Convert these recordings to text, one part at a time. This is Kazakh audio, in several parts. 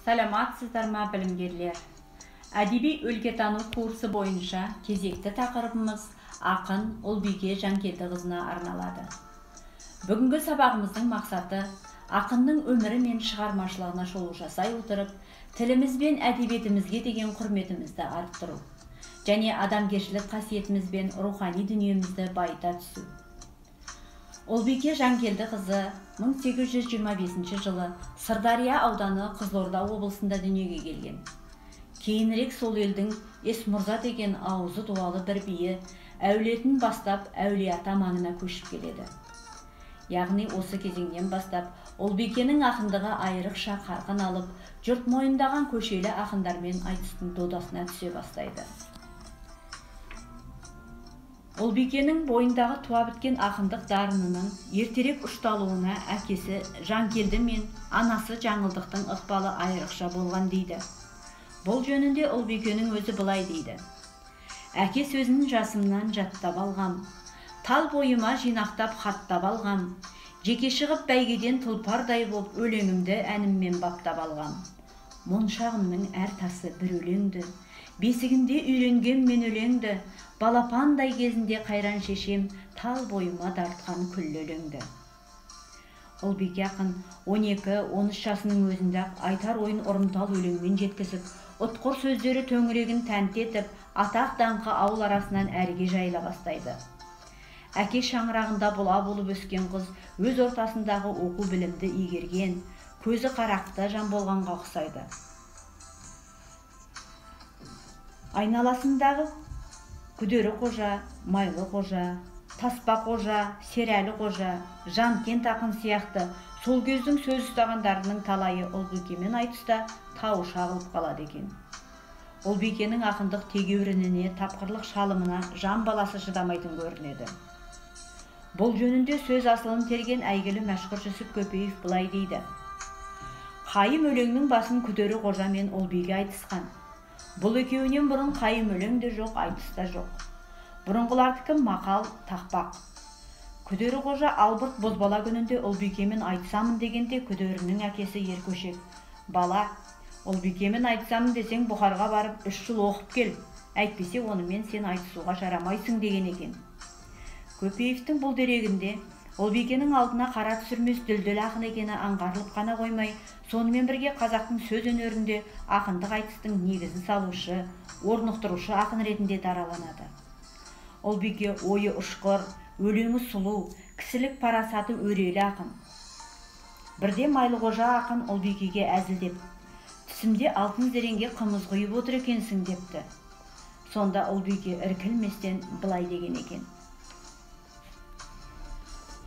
Саламатсыздар ма, білімгерлер? Әдеби өлкетану курсы бойынша кезекті тақырыбымыз ақын Ұлбике Жанкелдіқызына арналады. Бүгінгі сабағымыздың мақсаты ақынның өмірі мен шығармашылығына шолу жасай отырып, тіліміз бен әдебиетімізге деген құрметімізді арттыру және адамгершілік қасиетіміз бен рухани дүниемізді байыта түсу. Ұлбике Жанкелдіқызы 1825 жылы Сырдария ауданы Қызылорда облысында дүниеге келген. Кейінірек сол елдің Есмұрза деген аузы дуалы бір биі әулетін бастап Әулиеата маңына көшіп келеді. Яғни осы кезеңнен бастап Ұлбикенің ақындығы айрықша қарқын алып, жұрт мойындаған көшелі ақындармен айтыстың додасына түсе бастайды. Ұлбикенің бойындағы туа біткен ақындық дарынының ертерек ұшталуына әкесі Жанкелді мен анасы Жаңылдықтың ықпалы айрықша болған дейді. Бұл жөнінде Ұлбикенің өзі былай дейді. Әке сөзін жасымнан жаттап алғам, тал бойыма жинақтап хаттап алғам, жеке шығып бәйгеден тұлпардай боп өлеңімді әніммен баптап алғам. Моншағымның әр тасы бір өлеңді, бесігінде үйренген мен өлеңді, балапандай кезінде қайран шешем тал бойыма тартқан күллі өлеңді. Ұлбике ақын 12-13 жасының өзінде айтар ойын ұрымтал өлеңмен жеткізіп, ұтқыр сөздері төңірегін тәнті етіп, атақ даңқы ауыл арасынан әріге жайыла бастайды. Әке шаңырағында бұла болып өскен қыз өз ортасындағы оқу білімді игерген, көзі қарақты жан болғанға ұқсайды. Айналасындағы Күдері қожа, Майлы қожа, Таспа қожа, Серәлі қожа, Жанкент ақын сияқты сол кездің сөз ұстағандарының талайы Ұлбикемен айтыста тауы шағылып қалады екен. Ұлбикенің ақындық тегеурініне, тапқырлық шалымына жан баласы шыдамайтын көрінеді. Бұл жөнінде сөз асылын терген әйгілі мәшһүр Жүсіп Көпеев былай дейді. Қайым өлеңнің басын Күдері қожа мен Ұлбике айтысқан. Бұл екеуінен бұрын қайым өлең де жоқ, айтыс та жоқ. Бұрынғылардікі мақал, тақпақ. Күдері қожа албырт бозбала күнінде Ұлбикемен айтысамын дегенде Күдерінің әкесі Еркөшек, бала, Ұлбикемен айтысамын десең Бұхарға барып 3 жыл оқып кел, әйтпесе онымен сен айтысуға жарамайсың деген екен. Көпеевтің бұл дерегінде Ұлбикенің алдына қара түсірмес дүлдүл ақын екені аңғарылып қана қоймай, сонымен бірге қазақтың сөз өнерінде ақындық айтыстың негізін салушы, орнықтырушы ақын ретінде дараланады. Ұлбике ойы ұшқыр, өлеңі сұлу, кісілік парасаты өрелі ақын. Бірде Майлықожа ақын Ұлбикеге әзілдеп, түсімде алтын зеренге қымыз құйып отыр екенсің депті. Сонда Ұлбике іркілместен былай деген екен.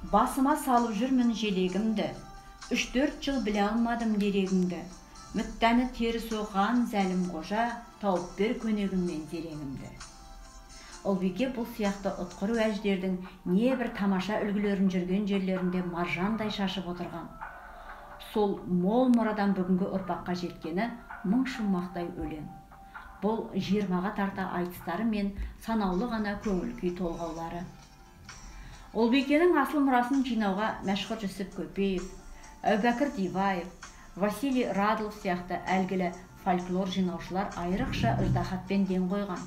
Басыма салып жүрмін желегімді, 3-4 жыл біле алмадым дерегіңді. Мүттәні теріс оған зәлім қожа, тауып бер көнегіммен зереңімді. Ұлбике бұл сияқты ұтқыр уәждердің не бір тамаша үлгілерін жүрген жерлерінде маржандай шашып отырған. Сол мол мұрадан бүгінгі ұрпаққа жеткені мың шумақтай өлең. Бұл 20-ға тарта айтыстары мен санаулы ғана көңіл күй толғаулары. Ұлбикенің асыл мұрасын жинауға мәшһүр Жүсіп Көпеев, Әубәкір Диваев, Василий Радлов сияқты әйгілі фольклор жинаушылар айрықша ыждаһатпен ден қойған.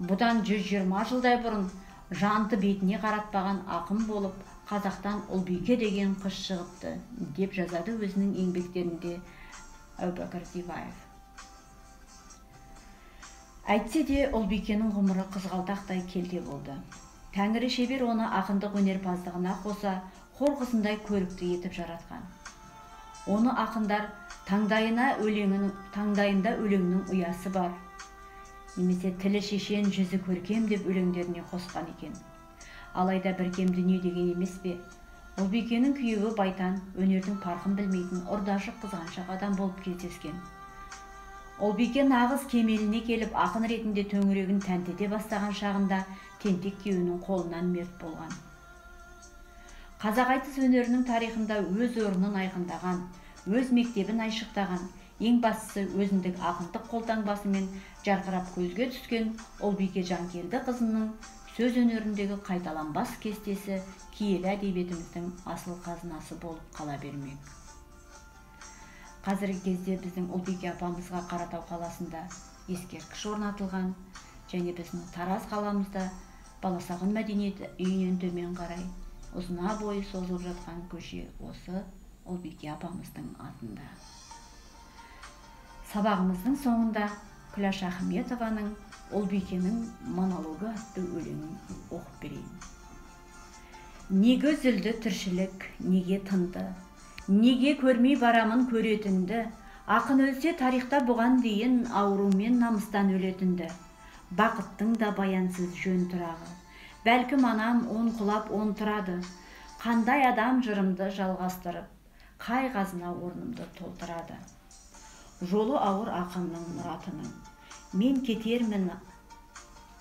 Бұдан 120 жылдай бұрын жанды бетіне қаратпаған ақын болып, қазақтан Ұлбике деген қыз шығыпты, деп жазады өзінің еңбектерінде Әубәкір Диваев. Әйтсе де Ұлбикенің ғұмыры қызғалдақтай келте болды. Тәңірі шебер оны ақындық өнерпаздығына қоса, хор қызындай көрікті етіп жаратқан. Оны ақындар таңдайында өлеңнің ұясы бар, немесе тілі шешен, жүзі көркем деп өлеңдеріне қосқан екен. Алайда бір кем дүние деген емес пе? Ұлбикенің күйеуі Байтан өнердің парқын білмейтін ұрдашық қызғаншақ адам болып кездескен. Ұлбике нағыз кемеліне келіп ақын ретінде төңірегін тәнті ете бастаған шағында тентек күйеуінің қолынан мерт болған. Қазақ айтыс өнерінің тарихында өз орнын айқындаған, өз мектебін айшықтаған, ең бастысы өзіндік ақындық қолтаңбасымен жарқырап көзге түскен Ұлбике Жанкелді қызының сөз өнеріндегі қайталанбас кестесі киелі әдебиетіміздің асыл қазынасы болып қала бермек. Қазіргі кезде біздің Ұлбике апамызға Қаратау қаласында ескерткіш орнатылған және біздің Тараз қаламызда Баласағұн мәдениет үйінен төмен қарай ұзына бойы созылып жатқан көше осы Ұлбике апамыздың атында. Сабағымыздың соңында Күләш Ахметованың Ұлбикенің монологы атты өлеңін оқып берейін. Неге үзілді тіршілік, неге тынды? Неге көрмей барамын көретінді? Ақын өлсе тарихта бұған дейін аурумен намыстан өлетінді. Бақыттың да баянсыз жөн тұрағы. Бәлкім анам он құлап он тұрады. Қандай адам жырымды жалғастырып, қай қазына орнымды толтырады. Жолы ауыр ақынның мұратының. Мен кетермін,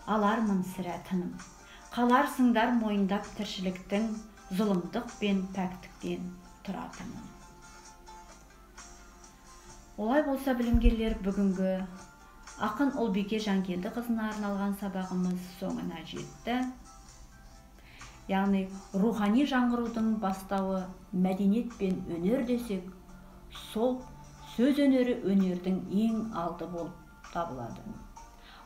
алармын сірә тыным. Қаларсыңдар мойындап тіршіліктің зұлымдық пен пәктіктен тұратынын. Олай болса, білімгерлер, бүгінгі ақын Ұлбике Жангелді қызына арналған сабағымыз соңына жетті. Яғни рухани жаңғырудың бастауы мәдениет пен өнер десек, сол сөз өнері өнердің ең алды болып табылады.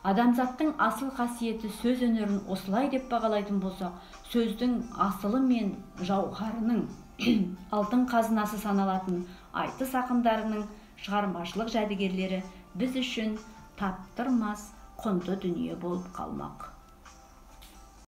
Адамзаттың асыл қасиеті сөз өнерін осылай деп бағалайтын болсақ, сөздің асылы мен жауһарының алтын қазынасы саналатын айтыс ақындарының шығармашылық жәдігерлері біз үшін таптырмас құнды дүние болып қалмақ.